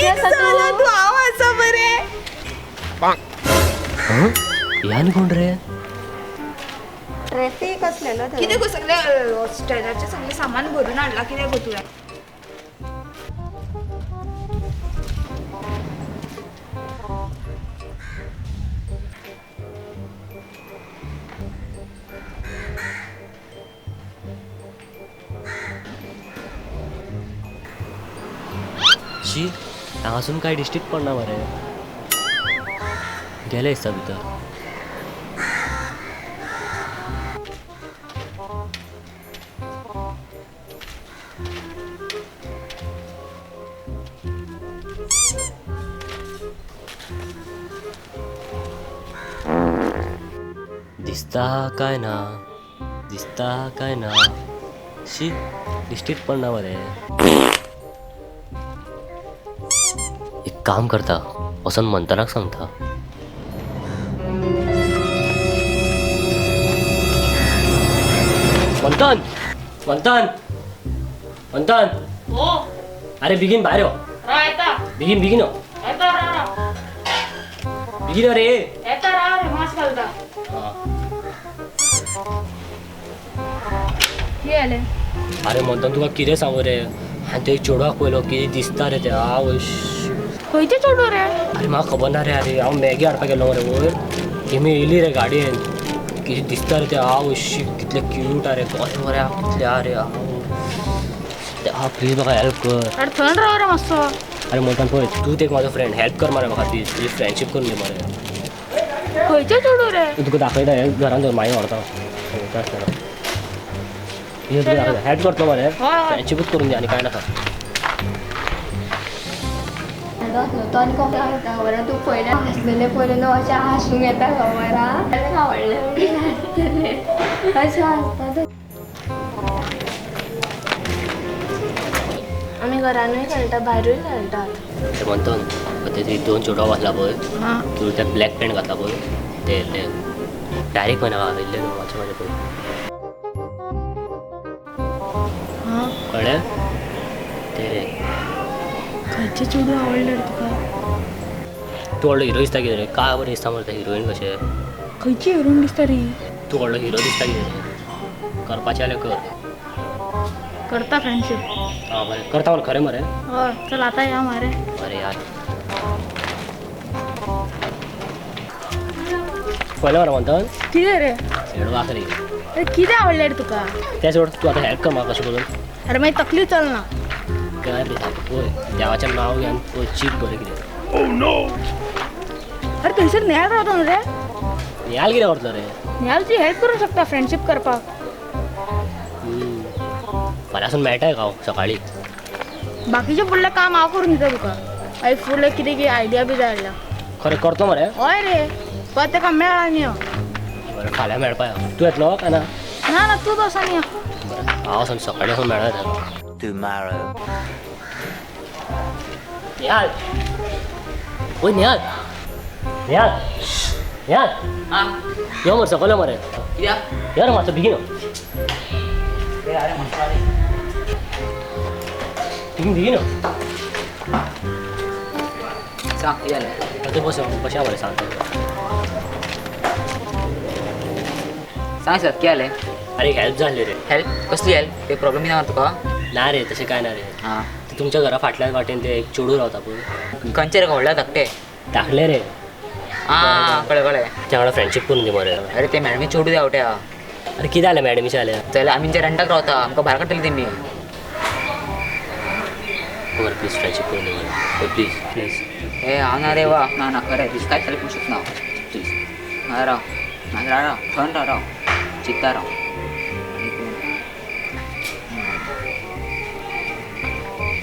आसा तूं. तूं हांव आसा बरें. ह्या न्ही कोण रे? ट्रॅफिक आसलेलो थंय. कितें गो सगळें हॉस्टेलाचें सगळें सामान भरून हाडलां कितें गो तुवें? शी, हांगासून कांय दिश्टीच पडना मरे. गेले दिसता भितर. दिसता काय ना, दिसता काय ना. शी, दिश्टीच पडना मरे. एक काम करता, वचोन मंथनाक सांगता. मंथन, मंथन, मंथन. हो. अरे बेगीन भायर यो. राव येता. बेगीन बेगीन यो. येता, राव राव. बेगीन यो रे. येता, राव रे, मास्क घालता. कितें जालें? अरे मंथन, तुका कितें सांगू रे, हांवें ते चेडवाक पळयलो, कितें दिसता रे ते. आवय. खंयचें चेडूं रे? अरे म्हाका खबर ना रे. अरे हांव मॅगी हाडपाक गेल्लो मरे वयर, तेमी येयली रे गाडयेन. कितें दिसता रे ते. आवय शी, कितले क्यूट आरे, बरें बरें कितले आरे. हांव प्लीज म्हाका हेल्प कर. अरे थंड राव रे मातसो. अरे मंथन पळय, तूं एक म्हाजो फ्रेंड, हेल्प कर मरे म्हाका प्लीज. तुजी फ्रेंडशीप करून दी मरे. खंयचें चेडूं रे? तुका दाखयता, हे घरान दवर, मागीर व्हरता वयता आसतना. हे तुका दाखयता, हेल्प करतलो मरे? हय हय. फ्रेंडशिपूच करून दी आनी कांय नाका. तो आनी कोण येता खबर आहा? तूं पयलें हांसलेलें पयलें न्हू, अशें हांसूंक येता खबर आहा. ताका आवडलें हांसतलें अशें हांसता तें. आमी घरानूय खेळटा, भायरूय खेळटात. ते मंथन, ते ती दोन चेडवां बसला पळय, आं. तूं ते ब्लॅक पॅन्ट घातला पळय, ते ते डायरेक्ट पळय नाका, इल्लें न्हू मातशें मातशें पळय. आं. कळ्ळें ते रे. खंयचें चेडूं आवडलें रे तुका? तूं व्हडलो हिरो दिसता कितें रे? काय बरें दिसता मरे ते हिरोईन कशें. खंयची हिरोइन दिसता रे? तूं व्हडलो हिरो दिसता कितें रे? करपाचें जाल्यार कर. करता फ्रेंडशीप. आं बरें, करता मरे खरें मरे? हय, चल आतां या मरे. अरे यार, पळयलें मरे मंथन? कितें रे? चेडवाक रे. अरे कितें आवडलें रे तुका? तें सोड, तूं आतां हेल्प कर म्हाका कशें करून. अरे मागीर तकली चलना. काय रे, सारकें पळय, देवाचें नांव घे आनी पळय, चीत बरें कितें. अरे थंयसर निहाल रावता न्हू रे? निहाल कितें करतलो रे? निहाल तुजी हेल्प करूंक शकता फ्रेंडशीप करपाक. फाल्यां सावन मेळटा हांव सकाळीं. बाकीचें फुडलें काम हांव करून दिता तुका. मागीर फुडलें कितें कितें आयडिया बी जाय जाल्यार. खरें करतलो मरे? हय रे, पळय ताका मेळ आनी यो. बरें, फाल्यां मेळपा यो. तूं येतलो काय ना? ना ना, तूं वचोन यो. बरें, हांव वचोन सकाळीं वचोन मेळों ताका. Tomorrow. Nihal, ओय निहाल, निहाल, निहाल. आं. यो मरे सकयल यो मरे. कित्याक? यो रे मातसो बेगीन यो. अरे म्हणटा रे. बेगीन बेगीन यो. सांग, कितें जालें? आतां बस, बशया मरे सांगता. सांग सर, कितें जालें? अरे एक हेल्प जाय आसली रे. हेल्प? कसली हेल्प? ते प्रॉब्लम कितें आहा तुका? ना रे, तशें कांय ना रे. आं. ते तुमच्या घरा फाटल्यान वाटेन ते एक चेडूं रावता पळय. खंयचें रे? व्हडलें धाकटें? धाकलें रे. आं, कळ्ळें कळ्ळें. तेच्या वांगडा फ्रेंडशीप करून दी मरे. अरे ते मॅडमी चेडूं देंवट्या. अरे कितें जालें मॅडमीचें जाल्यार? जाल्यार आमी रेंटाक रावता, आमकां भायर काडटली तेमी. बरें प्लीज फ्रेंडशीप करून दी मरे, प्लीज प्लीज. ए हांव ना रे वा, ना ना, खरें प्लीज, कांयच जालें करूंक शकना प्लीज. ना राव, ना राव, राव, थंड राव, राव, चिंत्ता राव.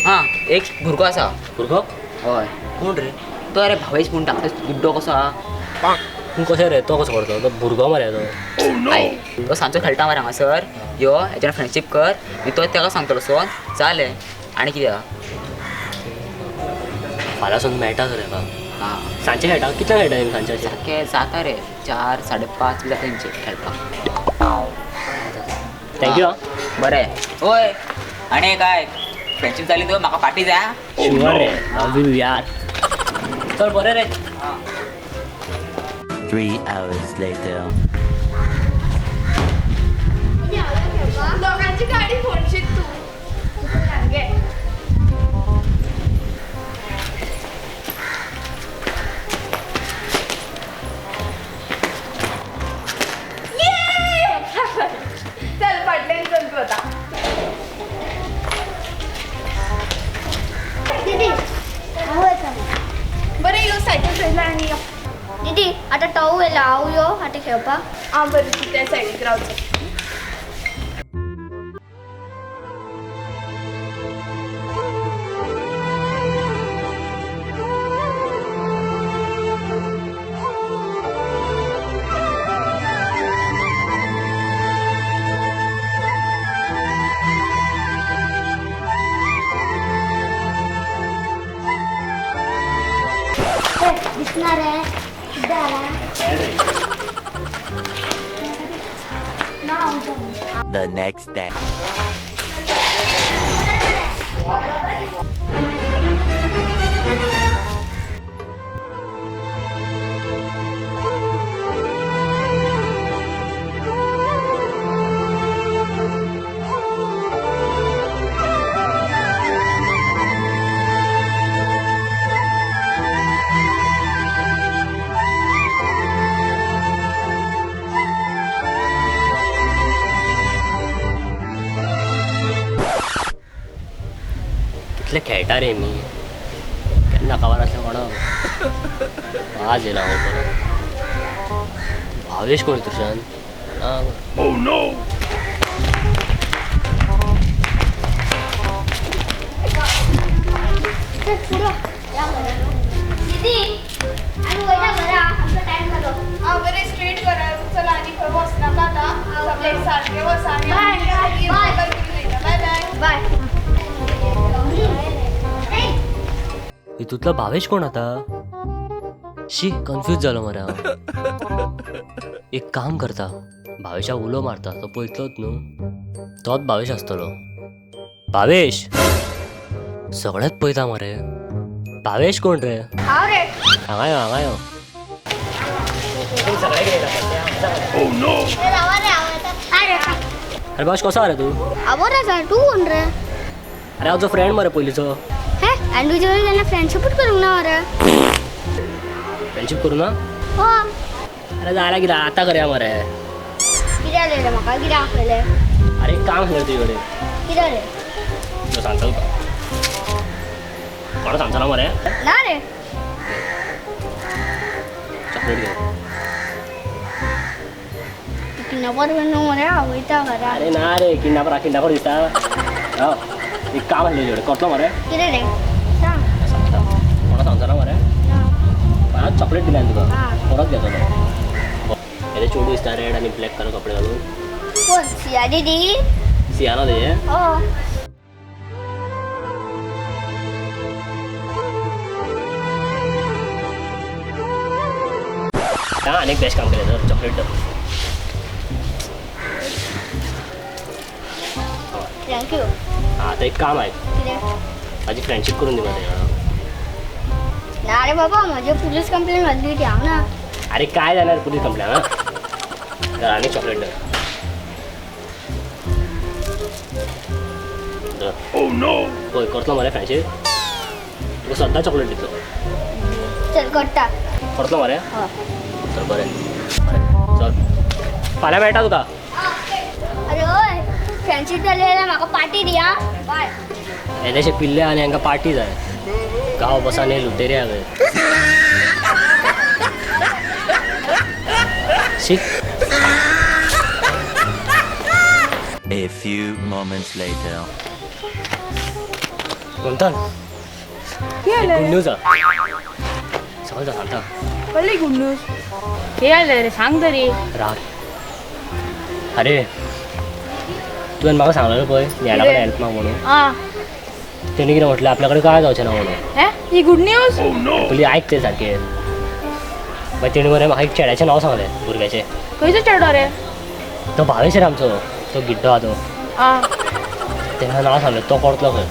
आं, एक भुरगो आसा. भुरगो? हय. कोण रे? तो अरे भावेश म्हूण धाकटो गुड्डो कसो आहा. पूण कशें रे, तो कसो करतलो? तो भुरगो मरे तो. आयक, तो सांजचो खेळटा मरे हांगासर. यो हेच्यान फ्रेंडशीप कर, मागीर तो ताका सांगतलो सोन जालें. आनी कितें आहा? फाल्यां सावन मेळटा तर हेका. आं. सांजचे खेळटा? कितल्यांक खेळटा तेमी सांजचे अशें? सारकें जाता रे, 4 5:30 बी जाता तेंचे खेळपाक. Thank you. आं. बरें. ओय आनी एक आयक, फ्रेंडशीप जाली तुका म्हाका पार्टी जाय. शुअर रे, लव you यार. चल बरें रे. 3 hours later. दोगांची गाडी फोडशीत तूं. घे. चल फाटल्यान चल तूं आतां. दीदी, हांव वयता. बरें यो, सायकल चोयला आनी यो. दीदी, आतां टव येयला, हांव यो आतां खेळपाक. आं बरें, तूं त्या सायडीक राव चल. दिसणार आहे. The next day. कितले खेळटा रे मी, केन्ना खबर आसलें कोणाक. आज येयला हांव परत. भावेश कोण तुशान? दीदी, आमी वयता घरा, आमचो टायम जालो. आं बरें, स्ट्रेट घरा चल आनी खंय वचनाका आतां. सगळें सारकें वच आनी बाय. बाय. बाय बाय. बाय. हितूंतलो भावेश कोण आतां? शी, कन्फ्यूज जालो मरे हांव. एक काम करता, भावेशाक उलो मारता, तो पळयतलोच न्हू, तोच भावेश आसतलो. भावेश सगळेच पळयता मरे. भावेश कोण रे? हांव रे. हांगा यो, हांगा यो. रावा रे, हांव येता. अरे अरे भावेश, कसो रे तूं? हांव बरो आसा, तूं कोण रे? अरे हांव तुजो फ्रेंड मरे पयलींचो. हे, आनी तुजे कडेन केन्ना फ्रेंडशिपूच करूंक ना मरे. फ्रेंडशीप करूं ना? हो. अरे जाल्यार कितें आतां करया मरे. कितें जालें रे म्हाका? कितें आपयलें? अरे एक काम आसलें तुजे कडेन. कितें रे? तुका सांगता तुका, कोणा सांगचो ना मरे. ना रे. चॉकलेट घे. किडनॅपर न्हू मरे, हांव वयता घरा. अरे ना रे, किडनॅपर किडनॅपर दिसता. हय, एक काम आसलें तुजे कडेन, करतलो मरे? कितें रे, सांग. सांगता, कोणा सांगचो ना मरे. हांव चॉकलेट दिल्या तुका, परत घेतलो. हेजे चेडूं दिसता रेड आनी ब्लॅक कलर कपडे घालून. कोण, सिया दीदी? सिया ना तेजें? हो. हा, आनी एक बेस्ट काम केलें तर चॉकलेट धर. Thank you. आतां एक काम आहे. कितें? म्हाजी फ्रेंडशीप करून दी मरे. ना रे बाबा, म्हजे पुलीस कंप्लेन घातली ती, हांव ना. अरे काय जाणार पुलीस कंप्लेन? हा, धर आनी चॉकलेट धर. पळय, करतलो मरे फ्रेंडशीप? तुका सद्दां चॉकलेट दितलो. चल करता. करतलो मरे? हय. चल बरें बरें, चल फाल्यां मेळटा तुका. अरे हय, फ्रेंडशीप जाली जाल्यार म्हाका पार्टी दी. आं, बाय. येदेशे पिल्ले आनी हांकां पार्टी जाय. गांव बसांनी लुटेरी हांवें. शी. A few moments later. Mantan, कितें गुड जालें? न्यूज आ. सगळें सांगता. कसली गुड न्यूज? कितें जालें रे, सांग तरी. राव. अरे तुवें म्हाका सांगलेलें पळय न्याला कडेन हेल्प माग म्हणून. आं. तेणी कितें म्हटलें, आपल्या कडेन काय जावचें ना म्हणून. हे, ही गुड न्यूज? पयलीं आयक तें सारकें. मागीर तेणी मरे म्हाका एक चेड्याचें नांव सांगलें, भुरग्याचें. खंयचो चेडो रे? तो भावेश रे आमचो, तो गिड्डो आहा तो. आं. तेणें नांव सांगलें, तो करतलो खंय.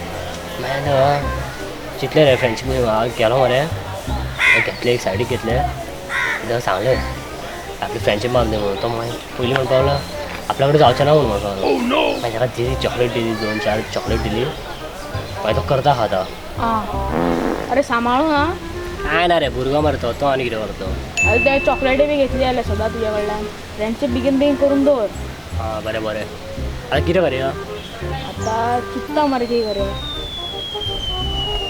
मागीर चितलें रे फ्रेंडशीप गेलो मरे, घेतले एक सायडीक घेतले, ताका सांगलें आपली फ्रेंडशीप बांदले म्हणून. तो मागीर पयलीं म्हणपाक लागलो आपल्या कडेन जावचें ना म्हणून म्हणपाक लागलो. मागीर ताका दिली चॉकलेट दिली, 2-4 चॉकलेट दिली. मागीर तो करता खाता. अरे सांबाळून आं. काय ना रे भुरगो मरतो तो आनी कितें करतो. अरे ते चॉकलेटी बी घेतली जाल्यार सदां तुज्या कडल्यान फ्रेंडशीप बेगीन बेगीन करून दवर. आं बरें बरें. आतां कितें करया? आतां चित्ता मरे कितें करया.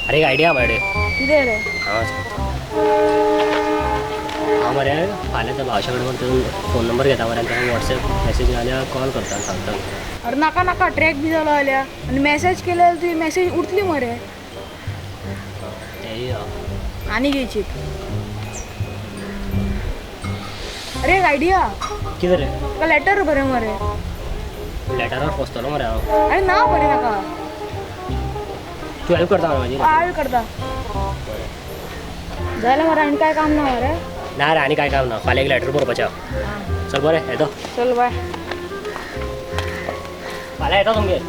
अरे एक आयडिया मरे. कितें रे? हां हांव मरे फाल्यां त्या भावशा कडेन मरे फोन नंबर घेता मरे आनी ताका वॉट्सएप मॅसेज नाल्यार कॉल करता आनी सांगता. अरे नाका नाका, ट्रॅक बी जालो जाल्यार आनी मॅसेज केल्यार तुजी मॅसेज उरतली मरे. तेय आनी घेयची. अरे एक आयडिया. कितें रे? तुका लॅटर बरें मरे. लॅटरार फसतलो मरे हांव. अरे ना बरें नाका. तूं हेल्प करता मरे म्हाजी? हांव करता. जालें मरे, आनी काय काम ना मरे? ना रे आनी काय काम ना, फाल्यां एक लॅटर बरोवपाचें आहा. चल बरें येतो. चल बाय. फाल्यां येता तुमगेर.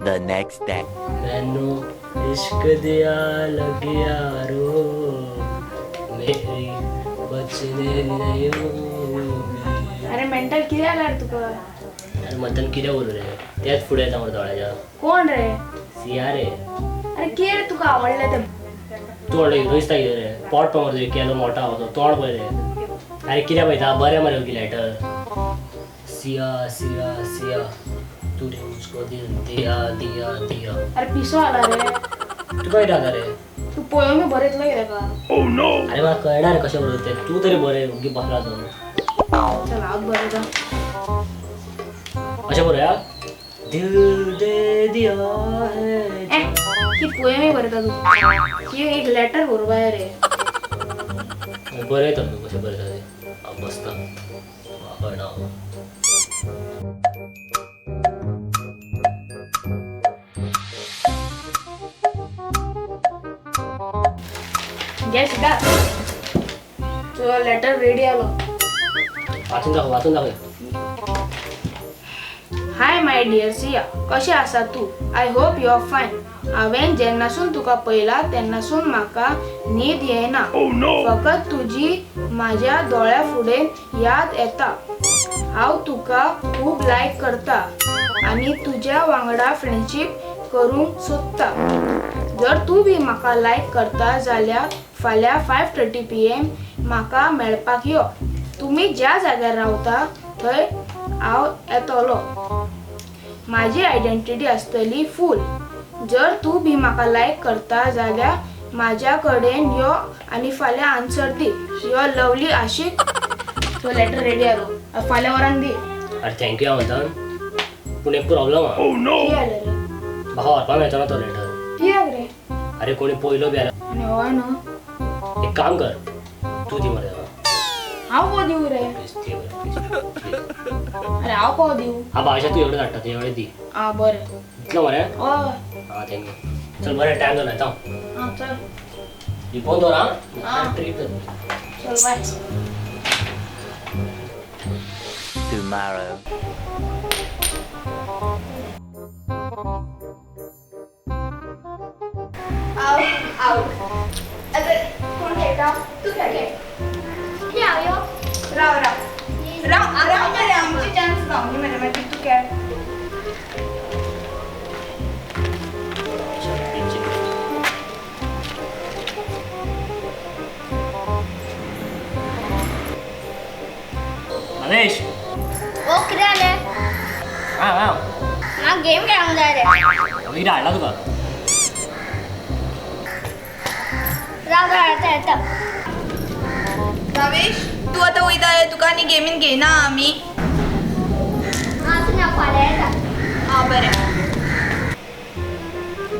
The next day. मैनू इश्क दिया लगिया रो मेरी बचने नहीं. अरे मेंटल कितें जालें रे तुका? अरे मंथन कितें उलोवं रे, तेच फुडें येता मरे दोळ्याच्या. कोण रे? सिया रे. अरे कितें रे तुका आवडलें तें? तूं व्हडलो हिरो दिसता कितें रे, पोट पळय मरे तुजें केलो मोठो आहा तो, तोंड पळय रे. अरे कितें पळयता, बरें मरे की लॅटर. सिया सिया सिया तूने मुझको दिल दिया दिया दिया. अरे पिसो आला रे. तुका कितें जाता रे? तूं पोयमी बरयतलो कितें का? अरे म्हाका कळना रे कशें बरोवता तें, तूं तरी बरें ओगी बसला तो. चल हांव बरयता. अशें बरोवया, दिल दे दिया है. की पोयमी बरयता तूं? की एक लॅटर बरोवया रे. बरयता तूं कशें बरयता तें, हांव बसता म्हाका कळना. घे सिद्धा, तुजो लॅटर रेडी आलो. वाचून दाखव, वाचून दाखव. हाय my dear Siya, कशें आसा तूं? I hope you are fine. हांवें जेन्नासून तुका पळयला तेन्नासून म्हाका न्हीद येना. फकत तुजी म्हाज्या दोळ्या फुडें याद येता. हांव तुका खूब लायक करता आनी तुज्या वांगडा फ्रेंडशीप करूंक सोदता. जर तूं बी म्हाका लायक करता जाल्यार फाल्यां 5:30 PM म्हाका मेळपाक यो. तुमी ज्या जाग्यार रावता थंय हांव येतलो. म्हाजी आयडेंटिटी आसतली फूल. जर तूं बी म्हाका लायक करता जाल्यार म्हाज्या कडेन यो आनी फाल्यां आन्सर दी. Your lovely आशीक. तो लॅटर रेडी आलो, फाल्यां वरान दी. अरे thank you हांव म्हणटा, पूण एक प्रॉब्लम आहा. कितें जालें रे? म्हाका व्हरपाक मेळचो ना तो लॅटर. कित्याक रे? अरे कोणी पयलो बी जाल्यार. आनी हय न्हू. एक काम कर, तूं दी मरे. हांव को दिवं रे? प्लीज दी मरे, प्लीज. अरे हांव को दिवं? हां भावशा तूं एवढें धाडटा, तूं एवढें दी. आं बरें. इतलो मरे? हय. आं thank you. चल बरें, टायम जालो, येता हांव. आं चल. लिपोवन दवर आं, ट्रीप जातली. चल बाय. Tomorrow. Out. आतां कोण खेळटा? तूं खेळ. हांव यो. राव राव राव राव मरे, आमची चान्स जावंक मरे, मागीर तूं खेळ. रमेश. ओ कितें जालें? हां हां. म्हाका गेम खेळोंक जाय रे. कितें हाडला तुका? राव राव येता येता. रमेश तूं आतां वयता जाल्यार तुका आनी गेमीन घेयना आमी. आसूं ना, फाल्यां येता. आं बरें.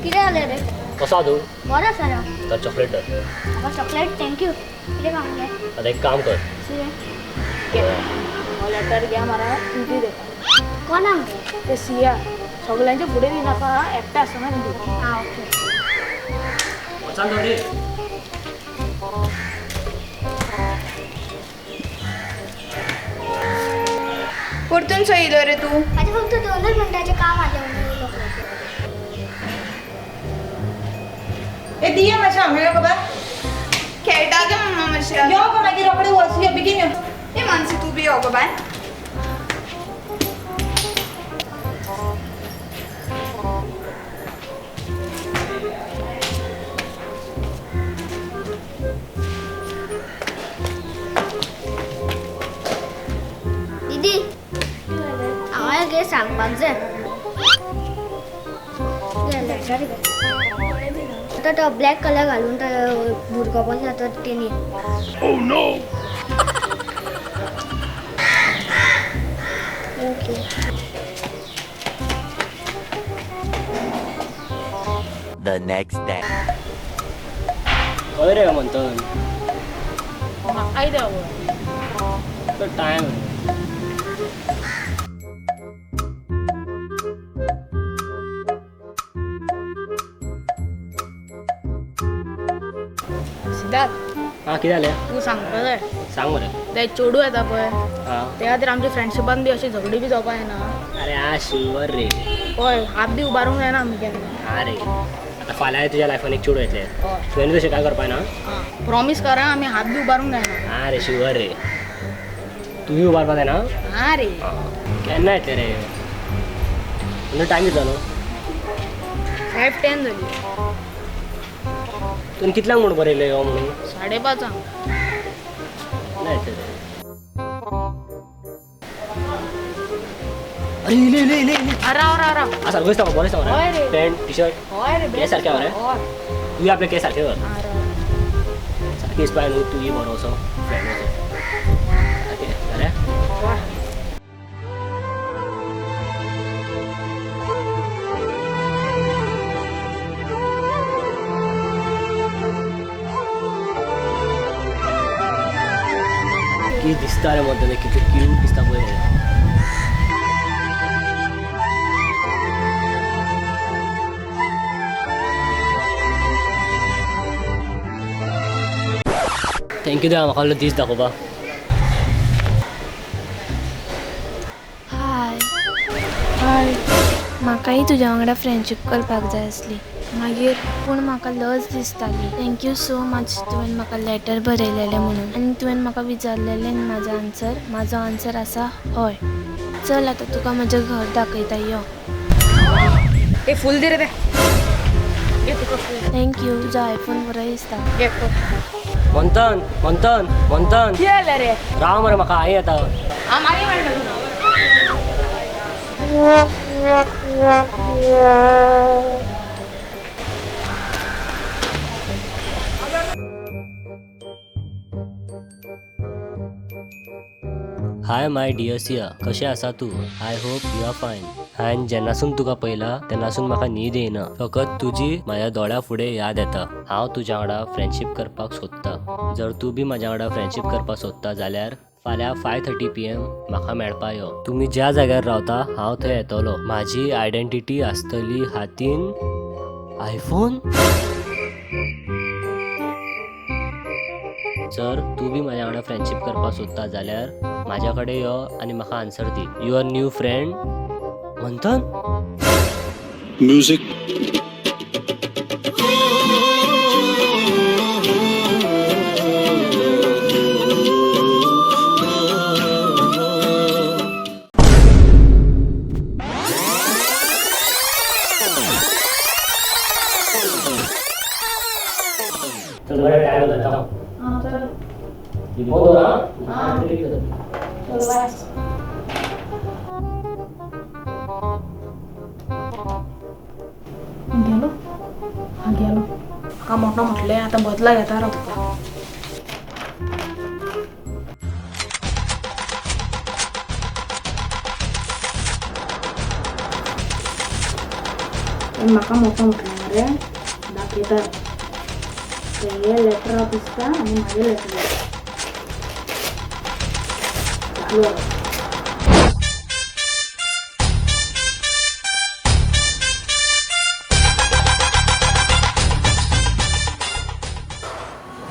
कितें जालें रे? कसो आहा तूं? बरो आसा रे हांव. तर चॉकलेट धर. म्हाका चॉकलेट thank you. कितें खावंक जाय? आतां एक काम कर. कितें? हो लॅटर घे मरे, दी तेका. कोणाक? ते सिया. सगळ्यांच्या फुडें दिनाका, एकटें आसतना दी. आं ओके. वचान दवर रे. परतून सो येयलो रे तूं? म्हाजें फक्त 2 मिनटाचें काम आसलें म्हणून येयलो. ए दिया मातशें हांगा यो बाबा. खेळटा गे मम्मा मातशें. यो गो मागीर रोखडे वच यो बेगीन यो. ए मानसी तूं बी यो गो बाय. दीदी हांवें कितें सांगपाक जाय. तो तो ब्लॅक कलर घालून तो भुरगो बसला तो तेणी. Oh no. Okay. The next day. खंय रे मंथन? म्हाकाय देव तो टायम. सिद्धार्थ. हां कितें जालें? तूं सांगपा जाय. सांग मरे. ते चेडूं येता पळय हां त्या खातीर आमच्या फ्रेंडशिपान बी अशी झगडी बी जावपा जायना. अरे हा शुअर रे. हय हात बी उबारूंक जायना आमी केन्ना. हां रे आतां फाल्यां तुज्या लायफान एक चेडूं येतलें. तुवें तशें कांय करपा ना. प्रॉमीस करा आमी हात बी उबारूंक जायना. हां रे शुअर रे. तुवें उबारपा जायना. हां रे. केन्ना येतलें रे? म्हणजे टायम कितलो जालो? 5:10 जाली. तुवें कितल्यांक म्हूण बरयलें यो म्हणून? 5:30. केन्ना येतलें रे? अरे इले इले इले इले. राव राव राव. आ सारको दिसता बरो दिसता हय मरे. रे. पॅन्ट टी शर्ट हय रे. हे सारकें मरे. तुवें आपले केस सारके कर. सारकें दिसपा न्हू तुवें बरो असो फ्रेंड असो सारकें जालें. कितें दिसता रे मंथन, कितलें क्यूट दिसता पळय रे. थँक्यू देवा म्हाका दीस दाखोवपाक. हाय हाय. म्हाकाय तुज्या वांगडा फ्रेंडशीप करपाक जाय आसली मागीर, पूण म्हाका लज दिसताली. Thank you so much तुवें म्हाका लेटर बरयलेलें म्हणून आनी तुवें म्हाका विचारलेलें म्हाजो आन्सर. म्हाजो आन्सर आसा हय. चल आतां तुका म्हजें घर दाखयता यो. ए फूल दी रे ते. Thank you. तुजो आयफोन बरो दिसता. मंथन मंथन मंथन कितें जालें रे? राव मरे म्हाका आई येता. हांव मागीर मेळटा तुका. हाय my dear Siya, कशें आसा तूं? I hope you are fine. हांवें जेन्नासून तुका पळयला तेन्नासून म्हाका न्हीद येयना. फकत तुजी म्हाज्या दोळ्या फुडें याद येता. हांव तुज्या वांगडा फ्रेंडशीप करपाक सोदता. जर तूं बी म्हाज्या वांगडा फ्रेंडशीप करपाक सोदता जाल्यार फाल्यां 5:30 PM म्हाका मेळपा यो. तुमी ज्या जाग्यार रावता हांव थंय येतलो. म्हाजी आयडेंटिटी आसतली हातीन आयफोन. जर तूं बी म्हाज्या वांगडा फ्रेंडशीप करपाक सोदता जाल्यार म्हाज्या कडेन यो आनी म्हाका answer the. Your new friend Manthan. Music. चल बरें टायम जाता. हां चल. फोन दवर हां. हां. चल बाय. गेलो हां गेलो. म्हाका मोटो म्हटलें आतां बदला घेता रो तुका. म्हाका मोटो म्हटलें मरे दाखयता तेगे लेटर दिसता आनी म्हाजें लेटर चालू.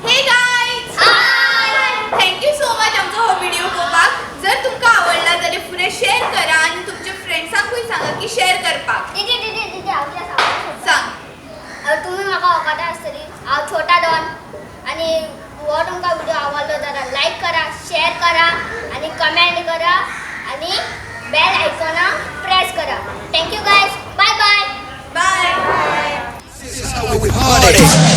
Hey guys! Hi! Thank you so much आमचो हो व्हिडिओ पळोवपाक. जर तुमकां आवडला जाल्यार फुडें शेअर करा आनी तुमच्या फ्रेंड्सांकूय सांगा की शेअर करपाक. दीदी दीदी दीदी हांव कितें सांगपाक सोदता. सांग. तुमी म्हाका वळखता आसतली. Ready.